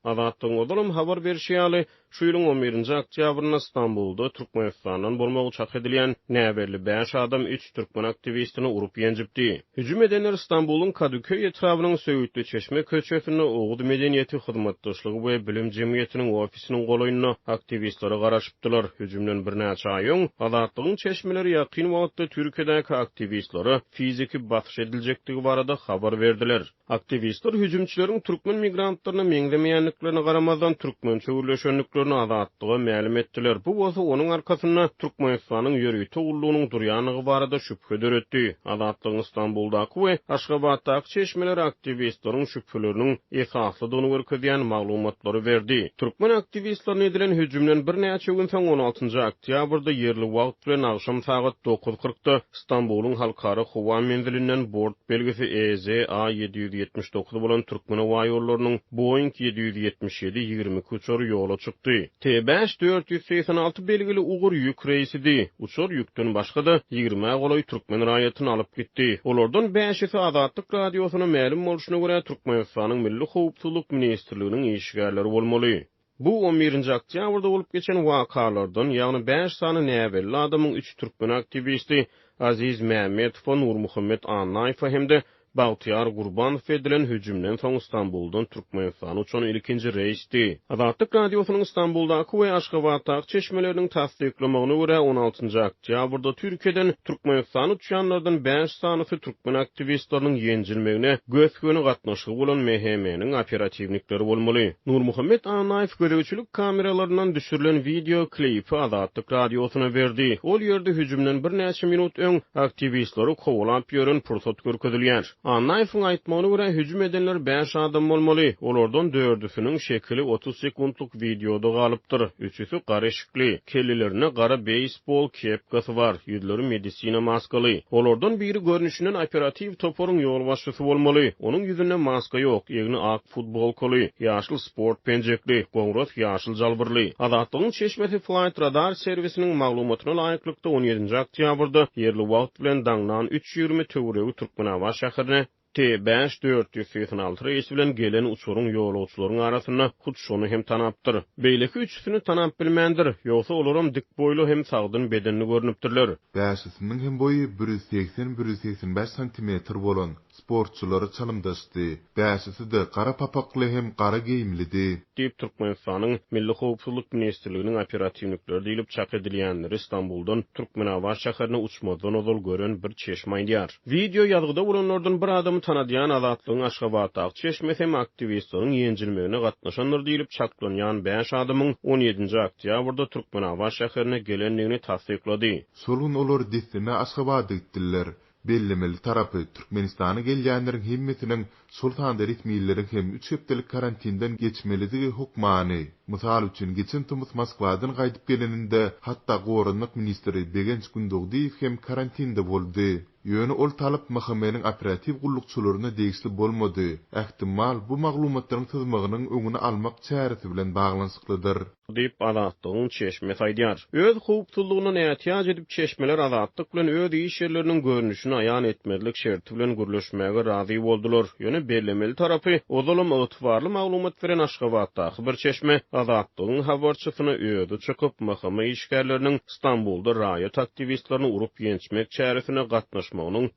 Azatlygyň ozalam habar berşi ýaly, şu ýylyň on birinji oktýabrynda Stambulda Türkmenistandan bolmagy çak edilýän näbelli bäş adam üç türkmen aktiwistini urup-ýenjipdi. Hüjüm edenler Stambulyň Kadyköý etrabynyň Sögütliçeşme köçesinde Oguz medeniýeti, hyzmatdaşlygy we bilim jemgyýetiniň ofisiniň golaýynda aktiwistlere garaşypdylar. Hüjümden birnäçe aý öň, Azatlygyň çeşmeleri ýakyn wagtda Türkiýedäki aktiwistlere fiziki basyş ediljekdigi barada habar berdiler. Aktiwistler hüjümçileriň türkmen migrantlaryna meňzemeýändiklerine garamazdan, türkmençe gürleşendiklerini Azatlyga mälim etdiler. Bu bolsa onuň arkasynda Türkmenistanyň ýörite gullugynyň durýandygy barada şübhe döretdi. Azatlygyň Stambuldaky we Aşgabatdaky çeşmeleri aktiwistleriň şübheleriniň esaslydygyny görkezýän maglumatlary berdi. Türkmen aktiwistlerine edilen hüjümden birnäçe gün soň, on altynjy oktýabrda ýerli wagt bilen agşam sagat dokuz kyrkda Stambulyň halkara howa menzilinden bort belgisi EZA 779 bolan Türkmenhowaýollarynyň Boeing 777 22 uçary ýola çykdy. T-bäş 486 belgili ugur ýük reýsidi. Uçar ýükden başga-da, ýigrimä golaý türkmen raýatyny alyp gitdi. Olardan bäşisi Azatlyk Radiosyna mälim bolşuna görä, Türkmenistanyň Milli howpsuzlyk ministrliginiň işgärleri bolmaly. Bu on birinji oktýabrda bolup geçen wakalardan, ýagny bäş sany näbelli adamyň üç türkmen aktiwisti Aziz Mämmetowa, Nurmuhammet Annaýewe hem-de Bagtyýar Gurbanowa edilen hüjümden soň Stambuldan Türkmenistana uçan ilkinji reýsdi. Azatlyk Radiosynyň Stambuldaky we Aşgabatdaky çeşmeleriniň tassyklamagyna görä, on altynjy oktýabrda Türkiýeden Türkmenistana uçýanlardan bäş sanysy türkmen aktiwistleriniň ýenjilmegine gös-göni gatnaşygy bolan MHM-niň operatiwnikleri bolmaly. Nurmuhammet Annaýew gözegçilik kameralaryndan düşürilen wideo klipi Azatlyk Radiosyna berdi. Ol ýerde hüjümden birnäçe minut öň aktiwistleri kowalap ýören pursat görkezilýär. Annaýewiň aýtmagyna görä, hüjüm edenler bäş adam bolmaly. Olardan dördüsiniň şekili 30 sekuntlyk wideoda galypdyr. Üçüsi gara eşikli, kellelerinde gara beýsbol kepkasy bar, ýüzleri medisina maskaly. Olardan biri görnüşinden operatiw toparyň ýolbaşçysy bolmaly. Onuň ýüzünde maska ýok, egni ak futbolkaly, ýaşyl sport penjekli, goňras ýaşyl jalbyrly. Azatlygyň çeşmesi Flight Radar serwisiniň maglumatyna laýyklykda, on ýedinji oktýabrda ýerli wagt bilen daňdan 3:20 töweregi Türkmenabat şäherine T-bäş 486 reýsi bilen gelen uçaryň ýolagçylaryň arasynda hut şony hem tanapdyr. Beýleki üçüsini tanap bilmändir, ýogsa olaram dik boýly hem sagdyn bedenli görnüpdirler. Bäşisiniň hem boýy bir ýüz segsen, bir ýüz 85 santimetr bolan sportçulara çalymdaşdy. Bäşisi-de gara papakly hem gara geýimlidi. Diýip, Türkmenistanyň Milli howpsuzlyk ministrliginiň operatiwnikleri diýlip çak edilýänleri Stambuldan Türkmenabat şäherine uçmazdan ozal gören bir çeşme aýdýar. Wideo ýazgyda bolanlardan bir adamy tanadýan Azatlygyň Aşgabatdaky çeşmesi hem aktiwistleriň ýenjilmegine gatnaşandyr diýlip çaklanýan bäş adamyň on ýedinji oktýabrda Türkmenabat şäherine gelendigini tassyklady. Şol gün olar dessine Aşgabada gitdiler. Bellemeli tarapy, Türkmenistana gelýänleriň hemmesiniň, şol sanda resmileriň hem üç hepdelik karantinden geçmelidigi hökmany. Mysal üçin, geçen tomus Moskwadan gaýdyp geleninde, hatda goranmak ministri Begenç Gündogdyýew hem karantinde boldy. Ýöne ol talap MHM-niň operatiw gullukçylaryna degişli bolmady. Ähtimal, bu maglumatlaryň syzmagynyň öňüni almak çäresi bilen baglanyşyklydyr. Diýip, Azatlygyň çeşmesi aýdýar. Öz howpsuzlygyndan ätiýaç edip, çeşmeler Azatlyk bilen öz iş ýerleriniň görnüşini aýan etmezlik şerti bilen gürleşmäge razy boldular. Ýöne bellemeli tarapy, ozalam ygtybarly maglumat beren Aşgabatdaky bir çeşme Azatlygyň habarçysyna özi çykyp, MHM işgärleriniň Stambulda raýat aktiwistlerini urup-ýençmek çäresine gatnaşmagynyň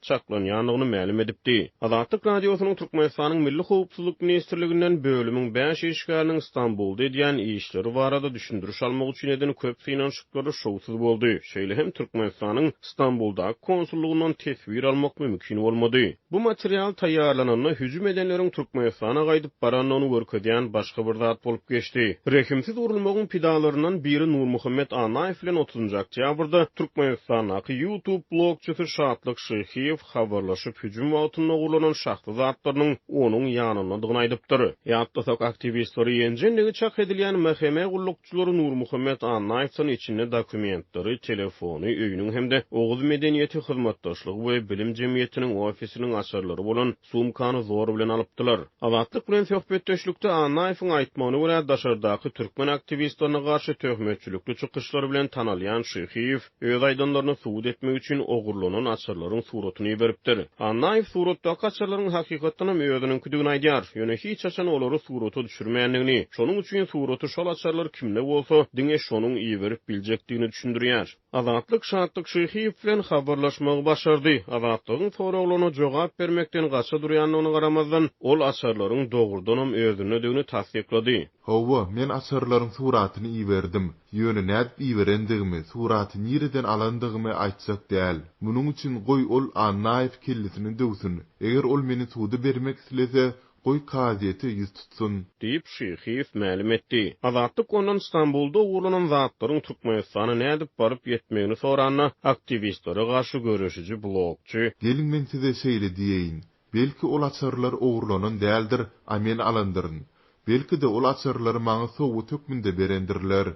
çaklanýandygyny mälim edipdi. Azatlyk Radiosynyň Türkmenistanyň Milli howpsuzlyk ministrliginden bölümiň bäş işgäriniň Stambulda edýän işleri barada düşündiriş almak üçin eden köp synanyşyklary şowsuz boldy. Şeýle hem Türkmenistanyň Stambuldaky konsullygyndan teswir almak mümkin bolmady. Bu material taýýarlananda hüjüm edenleriň Türkmenistana gaýdyp barandygyny görkezýän başga bir zat bolup geçdi. Rehimsiz urulmagyň pidalaryndan biri Nurmuhammet Annaýew bilen otuzynjy oktýabrda Türkmenistandaky YouTube blogçysy Şatlyk Şyhyýew habarlaşyp, hüjüm wagtynda ogurlanan şahsy zatlarynyň onuň ýanyndadygyny aýdypdyr. Ýatlasak, aktiwistleri ýenjendigi çak edilýän MHM gullukçylary Nurmuhammet Annaýewden içinde dokumentleri, telefony, öýüniň hem-de Oguz medeniýeti hyzmatdaşlygy we bilim jemgyýetiniň ofisiniň açarlary bolan sumkany zor. zor bilen alypdylar. Azatlyk bilen söhbetdeşlikde Annaýewiň aýtmagyna görä, daşardaky türkmen aktiwistlerine garşy töhmetçilikli çykyşlary bilen tanalýan Şyhyýew öz aýdanlaryny subut etmek üçin ogurlanan açarlaryň suratyny iberipdir. Annaýew suratdaky açarlaryň hakykatdanam özüniňkidigini aýdýar, ýöne hiç haçan olary surata düşürmändigini, şonuň üçin suraty şol açarlar kimde bolsa, diňe şonuň iberip biljekdigini düşündirýär. Azatlyk Şatlyk Şyhyýew bilen habarlaşmagy başardy. Azatlygyň soraglaryna jogap bermekden gaça durýandygyna garamazdan, ol açarlaryň dogrudanam özündedigini tassyklady. Hawa, men açarlaryň suratyny iberdim. Ýöne nädip iberendigimi, suraty nireden alandygymy aýtjak däl. Munuň üçin goý ol Annaýew kellesini döwsün. Eger ol meni suda bermek islese, goý kazyýete yüz tutsun. Diýip, Şyhyýew mälim etdi. Azatlyk ondan Stambulda ogurlanan zatlaryň Türkmenistana nädip baryp ýetmegini soranda, aktiwistlere garşy göreşiji blogçy. Geliň men size şeýle diýeýin, belki ol açarlar ogurlanan däldir, a men alandyryn. Belki-de ol açarlary maňa sowgat hökmünde berendirler.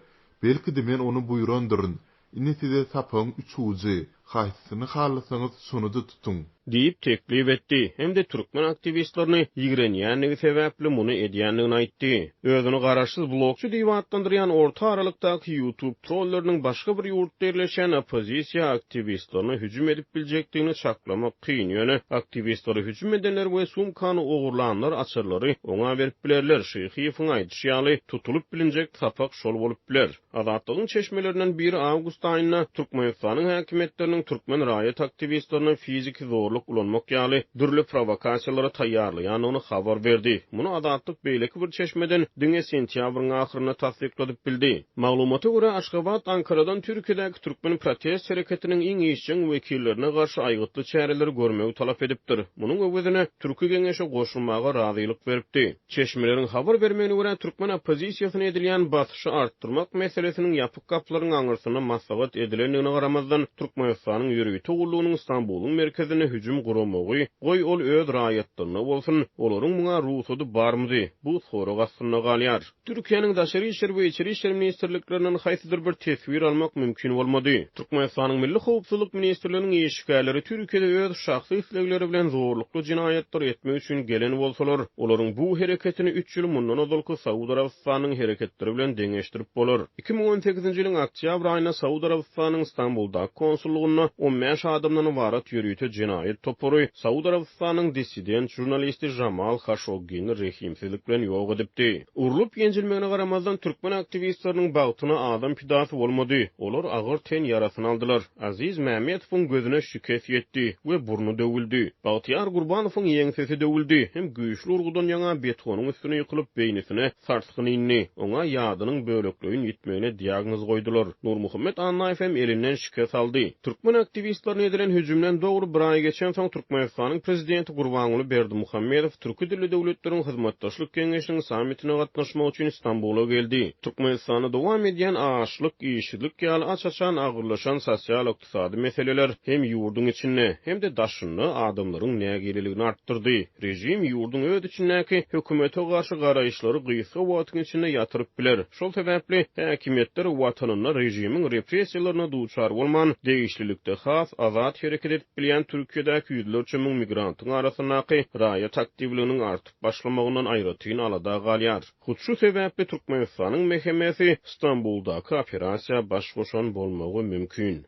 Belki-de men ony buýrandyryn. Ine size sapagyň üç ujy, haýsysyny halasaňyz şony-da tutuň. Diýip teklip etdi hem-de türkmen aktiwistlerini ýigrenýändigi sebäpli muny edýändigini aýtdy. Özüni garaşsyz blogçy diýip atlandyrýan orta aralykdaky YouTube trolleriniň başga bir ýurtda ýerleşýän oppozisiýa aktiwistlerine hüjüm edip biljekdigini çaklamak kyn, ýöne aktiwistlere hüjüm edenler we sumkany ogurlanlar açarlary oňa berip bilerler, Şyhyýewiň aýdyşy ýaly, tutulyp bilinjek sapak şol bolup biler. Azatlygyň çeşmelerinden biri awgust aýynda Türkmenistanyň häkimiýetleriniň türkmen raýat aktiwistlerine fiziki zorluk ulanmak ýaly dürli prowokasiýalary taýýarlaýandygyny habar berdi. Muny Azatlyk beýleki bir çeşmeden diňe sentýabryň ahyrynda tassykladyp bildi. Maglumata görä, Aşgabat Ankaradan Türkiýedäki türkmen protest hereketiniň iň işjeň wekillerine garşy aýgytly çäreleri görmegi talap edipdir. Munuň öwezine, Türki Geňeşe goşulmaga razylyk beripdi. Çeşmeleriň habar bermegine görä, türkmen oppozisiýasyna edilýän basyşy artdyrmak meselesiniň ýapyk gapylaryň aňyrsynda maslahat edilendigine garamazdan, Türkmenistanyň ýörite gullugynyň Stambulyň merkezinde hüjüm guramagy, goý ol öz raýatlaryna bolsun, olaryň muňa rugsady barmydy, bu sorag astynda galýar. Türkiýäniň Daşary işler we Içeri işler ministrliklerinden haýsydyr bir teswir almak mümkin bolmady. Türkmenistanyň Milli howpsuzlyk ministrliginiň işgärleri Türkiýede öz şahsy islegleri bilen zorlukly jenaýatlary etmek üçin gelen bolsalar, olaryň bu hereketini üç ýyl mundan ozalky Saud Arabystanynyň hereketleri bilen deňeşdirip bolar. 2018-nji ýylyň oktýabr aýynda Saud Arabystanynyň Stambuldaky konsullygynda 15 adamdan ybarat ýörite jenaýat topary Saud Arabystanynyň dissident žurnalisti Jamal Haşoggini rehimsizlik bilen ýok edipdi. Urlup-ýenjilmegine garamazdan, türkmen aktiwistleriniň bagtyna adam pidasy bolmady. Olar agyr ten ýarasyny aldylar. Aziz Mämmedowyň gözüne şikes ýetdi we burny döwüldi. Bagtyýar Gurbanowyň ýeňsesi döwüldi hem güýçli urgudan ýaňa betonyň üstüne ýykylyp, beýnisine sarsgyn indi. Oňa ýadynyň bölekleýin ýitmegine diagnoz goýdular. Nurmuhammet Annaýew hem elinden şikes aldy. Türkmen aktiwistlerine edilen hüjümden dogry bir aý geçensoň, Türkmenistanyň prezidenti Gurbanguly Berdimuhamedow Türki dilli döwletleriň hyzmatdaşlyk geňeşiniň sammitine gatnaşmak üçin Stambula geldi. Türkmenistanda dowam edýän açlyk, işsizlik ýaly aç-açan agyrlaşan sosial-ykdysady meseleler hem ýurduň içinde, hem-de daşynda adamlaryň nägileligini artdyrdy. Režim ýurduň öz içindäki hökümete garşy garaýyşlary gysga wagtyň içinde ýatyryp biler. Şol sebäpli, häkimiýetler watanynda režimiň repressiýalaryna duçar bolman, degişlilikde has azat hereket edip bilýän Türkiýedäki ýüzlerçe müň migrantyň arasyndaky raýat aktiwliginiň artyp başlamagyndan aýratyn alada galýar. Hut şu sebäpli Türkmenistanyň MHM-si Stambuldaky operasiýa baş goşan bolmagy mümkin.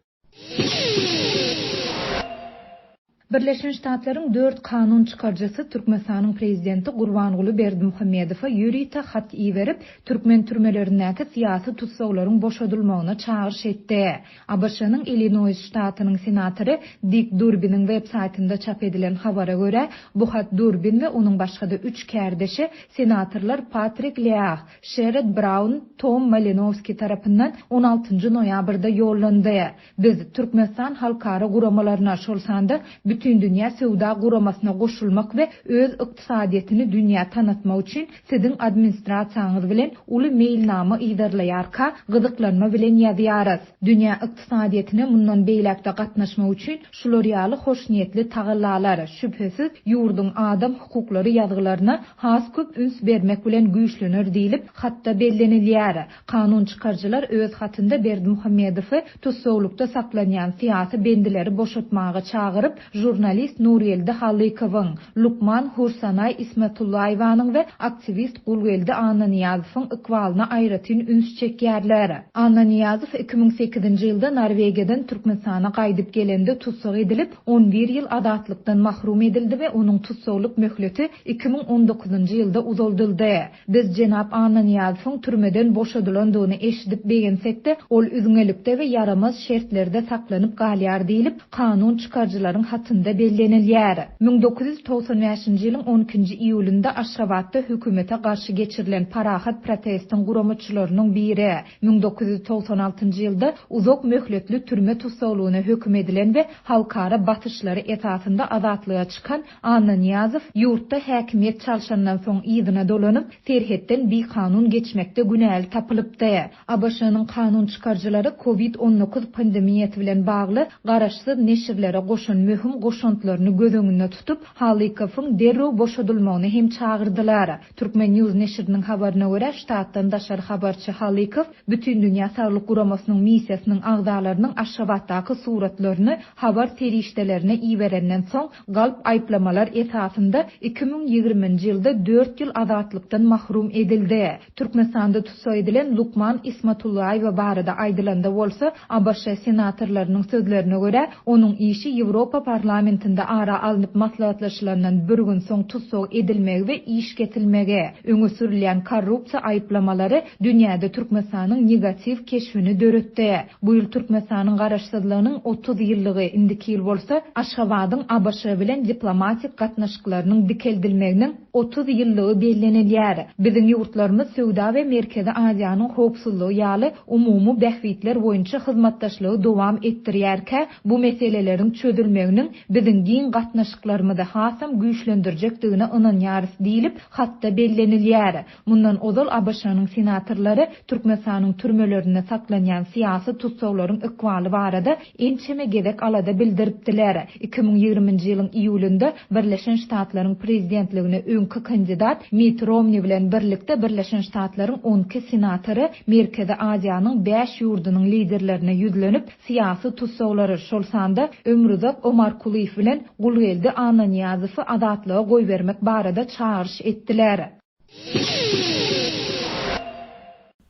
Birleşen Ştatlaryň dört kanun çykaryjysy Türkmenistanyň prezidenti Gurbanguly Berdimuhamedowa ýörite hat iberip, türkmen türmelerindäki syýasy tussaglaryň boşadylmagyna çagyryş etdi. ABŞ-nyň Illinoýs ştatynyň senatory Dik Durbiniň web saýtynda çap edilen habara görä, bu hat Durbin we onuň başga-da üç kärdeşi, senatorlar Patrik Leah, Şerrod Braun, Tom Malinowski tarapyndan on altynjy noýabrda ýollandy. Biz, Türkmenistan halkara guramalaryna, şol sanda Bütindünýä Söwda Guramasyna goşulmak we öz ykdysadyýetini dünýä tanatmak üçin siziň administrasiýaňyz bilen uly meýilnama yzarlaýarka, gyzyklanma bilen ýazýarys. Dünýä ykdysadyýetine mundan beýläk-de gatnaşmak üçin şular ýaly hoşniýetli tagallalar, şübhesiz, ýurduň adam hukuklary ýazgylaryna has köp üns bermek bilen güýçlener diýlip, hatda bellenilýär. Kanun çykaryjylar öz hatynda Berdimuhamedowy tussaglykda saklanýan syýasy bendileri boşatmaga çagyryp, žurnalistleri. žurnalist Nurgeldi Halykowyň, lukman Hursanaý Ismatullaýewanyň we aktiwist Gulgeldi Annanyýazowyň ykbalyna aýratyn üns çekýärler. Annanyýazow 2008-nji ýylda Norwegiýadan Türkmenistana gaýdyp gelende tussag edilip, on bir ýyl azatlykdan mahrum edildi we onuň tussaglyk möhleti 2019-njy ýylda uzaldyldy. Biz jenap Annanyýazowyň türmeden boşadylandygyny eşidip begensek-de, ol üzňelikde we ýaramaz şertlerde saklanyp galýar diýlip, kanun çykaryjylaryň hatynda bellenilýär. 1995-nji ýylyň on ikinji iýulynda Aşgabatda hökümete garşy geçirilen parahat protestiň guramaçylarynyň biri, 1996-njy ýylda uzak möhletli türme tussaglygyna höküm edilen we halkara basyşlary esasynda azatlyga çykan Annanyýazow ýurtda häkimiýet çalşandan soň yzyna dolanyp, serhetden bikanun geçmekde günäli tapylypdy. ABŞ-nyň kanun çykaryjylary Covid 19 pandemiýasy bilen bagly garaşsyz neşirlere goşan möhüm goşantlaryny göz öňünde tutup, Halykowyň derrew boşadylmagyny hem çagyrdylar. Turkmen. News neşiriniň habaryna görä, ştatdan daşary habarçy Halykow Bütindünýä Saglyk Guramasynyň missiýasynyň agzalarynyň Aşgabatdaky suratlaryny habar serişdelerine iberenden soň, galp aýyplamalar esasynda 2020-nji ýylda dört ýyl azatlykdan mahrum edildi. Türkmenistanda tussag edilen lukman Ismatullaýewa barada aýdylanda bolsa, ABŞ senatorlarynyň sözlerine görä, onuň işi Ýewropa Parlamentinde ara alnyp maslahatlaşylandan bir gün soň tussag edilmegi we iş kesilmegi, öňe sürülýän korrupsiýa aýyplamalary dünýäde Türkmenistanyň negatiw keşbini döretdi. Bu ýyl Türkmenistanyň Garaşsyzlygynyň 30 ýyllygy, indiki ýyl bolsa Aşgabadyň ABŞ bilen diplomatik gatnaşyklarynyň dikeldilmeginiň 30 ýyllygy bellenilýär. Biziň ýurtlarymyz söwda we Merkezi Aziýanyň howpsuzlygy ýaly umumy bähbitler boýunça hyzmatdaşlygy dowam etdirýärkä, bu meseleleriň çözülmeginiň biziň giň gatnaşyklarymyzy hasam güýçlendirjekdigine ynanýarys diýlip, hatda bellenilýär. Mundan ozal ABŞ-nyň senatorlary Türkmenistanyň türmelerinde saklanýan syýasy tussaglaryň ykbaly barada ençeme gezek alada bildiripdiler. 2020-nji ýylyň iýulynda Birleşen Ştatlaryň prezidentligine öňki kandidat Mitt Romni bilen birlikde Birleşen Ştatlaryň on iki senatory Merkezi Aziýanyň bäş ýurdunyň liderlerine ýüzlenip, syýasy tussaglary, şol sanda Ömruzak Omarkulyýew bilen Gulgeldi Annanyýazowy azatlyga goýbermek barada çagyryş etdiler.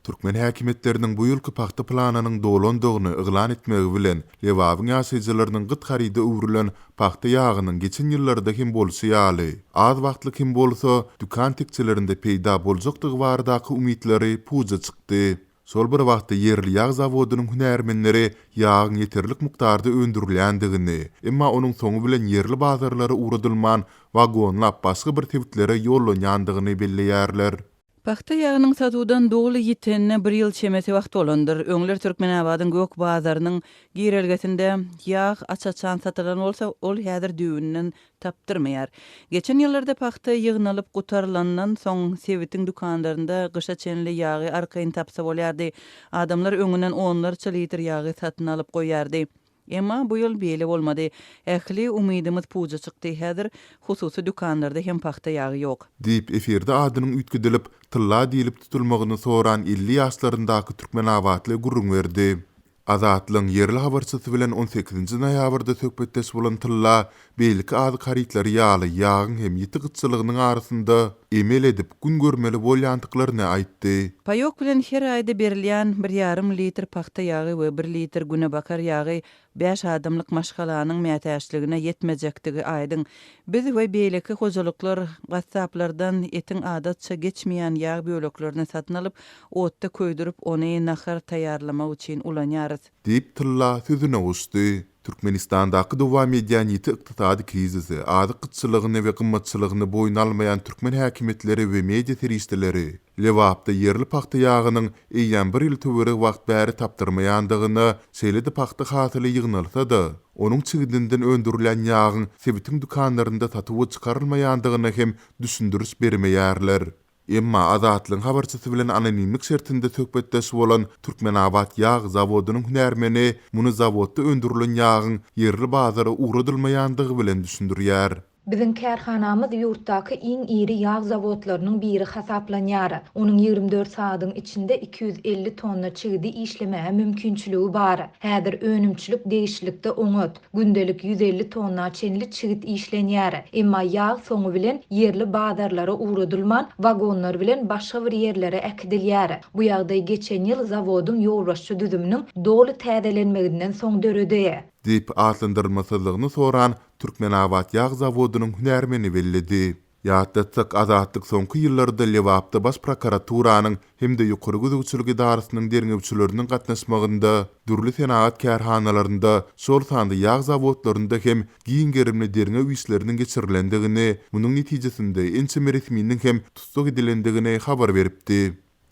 Türkmen häkimiýetleriniň bu ýylky pagta planynyň dolandygyny yglan etmegi bilen, Lebabyň ýaşaýjylarynyň gyt haryda öwrülen pagta ýagynyň geçen ýyllarda hem bolşy ýaly, az wagtlyk hem bolsa, dükan tekjelerinde peýda boljakdygy baradaky umytlary puja çykdy. Şol bir wagtda ýerli ýag zawodynyň hünärmenleri ýagyň ýeterlik mukdarda öndürilýändigini, emma onuň soňy bilen ýerli bazarlara ugradylman, wagonlap başga bir sebitlere ýollanýandygyny belleýärler. Pagta ýagynyň satuwdan doly ýitenine bir ýyl çemesi wagt bolandyr. Öňler Türkmenabadyň gök bazarynyň girelgesinde ýag aç-açan satylan bolsa, ol häzir düýbünden tapdyrmaýar. Geçen ýyllarda pagta ýygnalyp gutarylandan soň, sebitiň dükanlarynda gyşa çenli ýagy arkaýyn tapsa bolýardy. Adamlar öňünden onlarça litr ýagy satyn alyp goýýardy. Emma bu ýyl beýle bolmady. Ähli umydymyz puja çykdy. Häzir hususy dükanlarda hem pagta ýagy ýok. Diýip, efirde adynyň üýtgedilip, Tylla diýlip tutulmagyny soran 50 ýaşlaryndaky türkmenabatly gürrüň berdi. Azatlygyň ýerli habarçysy bilen on sekizinji noýabrda söhbetdeş bolan Tylla beýleki azyk harytlary ýaly ýagyň hem ýiti gytçylygynyň arasynda emel edip gün görmeli bolýandyklaryny aýtdy. Paýok bilen her aýda berilýän bir ýarym litr pagta ýagy we bir litr günebakar ýagy bäş adamlyk maşgalanyň mätäçligine ýetmejekdigi aýdyň. Biz we beýleki hojalyklar gassaplardan etiň adatça geçmeýän ýag böleklerini satyn alyp, otda köýdürip, ony nahar taýýarlamak üçin ulanýarys. Diýip, Tylla sözüne goşdy. Türkmenistandaky dowam edýän ýiti ykdysady krizisi, azyk gytçylygyny we gymmatçylygyny boýun almaýan türkmen häkimiýetleri we media serişdeleri Lebapda ýerli pagta ýagynyň eýýäm bir ýyl töweregi wagt bäri tapdyrmaýandygyna, şeýle-de pagta hasyly ýygnalsa-da, onuň çigidinden öndürilýän ýagyň sebitiň dükanlarynda satuwa çykarylmaýandygyna hem düşündiriş bermeýärler. Emma Azatlygyň habarçysy bilen anonimlik şertinde söhbetdeş bolan Türkmenabat ýag zawodynyň hünärmeni muny zawodda öndürilen ýagyň ýerli bazara ugradylmaýandygy bilen düşündirýär. Biziň kärhanamyz ýurtdaky iň iri ýag zawodlarynyň biri hasaplanýar. Onuň 24 sagadyň içinde 250 tonna çigidi işlemäge mümkinçiligi bar. Häzir önümçilik degişlilikde oňat. Gündelik 150 tonna çenli çigit işlenýär. Emma ýag soňy bilen ýerli bazarlara ugradylman, wagonlar bilen başga bir ýerlere äkidilýär. Bu ýagdaý geçen ýyl zawodyň ýolbaşçy düzüminiň doly täzelenmeginden soň döredi. Diýip, atlandyrylmasyzlygyny soran Türkmenabat ýag zawodynyň hünärmeni belledi. Ýatlatsak, Azatlyk soňky ýyllarda Lebapda Baş prokuraturanyň hem-de Ýokary gözegçilik edarasynyň derňewçileriniň gatnaşmagynda dürli senagat kärhanalarynda, şol sanda ýag zawodlarynda hem giň gerimli derňew işleriniň geçirilendigini, munuň netijesinde ençeme resminiň hem tussag edilendigini habar beripdi.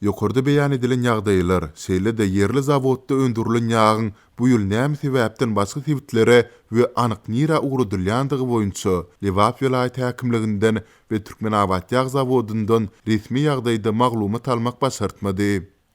Ýokarda beýan edilen ýagdaýlar, şeýle-de ýerli zawodda öndürilen ýagyň bu ýyl näme sebäpden başga sebitlere we anyk nirä ugradylýandygy boýunça Lebap welaýat häkimliginden we Türkmenabatýag zawodyndan resmi ýagdaýda maglumat almak başartmady.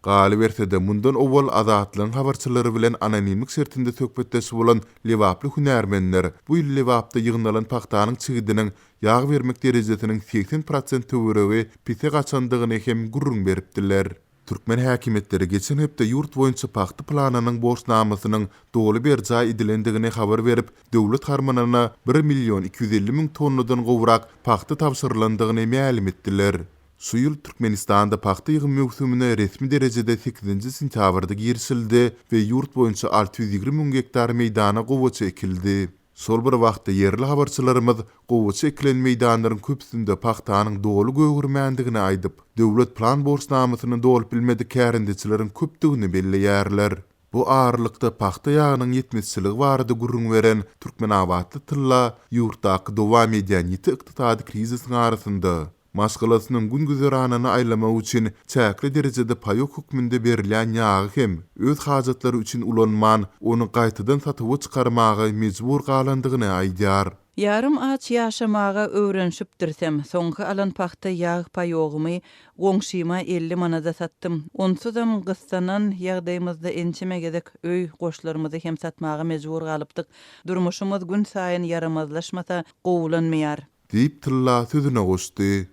Galyberse-de, mundan owal Azatlygyň habarçylary bilen anonimlik şertinde söhbetdeş bolan lebaply hünärmenler bu ýyl Lebapda ýygnalan pagtanyň çigidiniň ýag bermek derejesiniň 80 prosent töweregi pese gaçandygyny hem gürrüň beripdiler. Türkmen häkimiýetleri geçen hepde ýurt boýunça pagta planynyň borçnamasynyň doly berjaý edilendigini habar berip, döwlet harmanyna bir million 250 müň tonnadan gowrak pagta tabşyrylandygyny mälim etdiler. Şu ýyl Türkmenistanda pagta ýygym möwsümine resmi derejede sekizinji sentýabrda girişildi we ýurt boýunça 620 müň gektar meýdana gowaça ekildi. Şol bir wagtda ýerli habarçylarymyz gowaça ekilen meýdanlaryň köpüsinde pagtanyň doly gögermändigini aýdyp, döwlet plan borçnamasyny dolup bilmedik kärendeçileriň köpdügini belleýärler. Bu aralykda pagta ýagynyň ýetmezçiligi barada gürrüň beren türkmenabatly Tylla ýurtdaky dowam edýän ýiti ykdysady krizisiň arasynda, Maşgalasynyň gün-güzeranyny aýlamak üçin çäkli derejede paýok hökmünde berilýän ýagy hem öz hajatlary üçin ulanman, ony gaýtadan satuwa çykarmaga mejbur galandygyny aýdýar. Ýarym aç ýaşamaga öwrenişipdirsem, soňky alan pagta ýag paýogymy goňşyma 50 manada satdym. Onsuzam gyssanan ýagdaýymyzda ençeme gezek öý goşlarymyzy hem satmaga mejbur galypdyk. Durmuşymyz günsaýyn ýaramazlaşmasa, gowulanmaýar. Diýip, Tylla sözüne goşdy.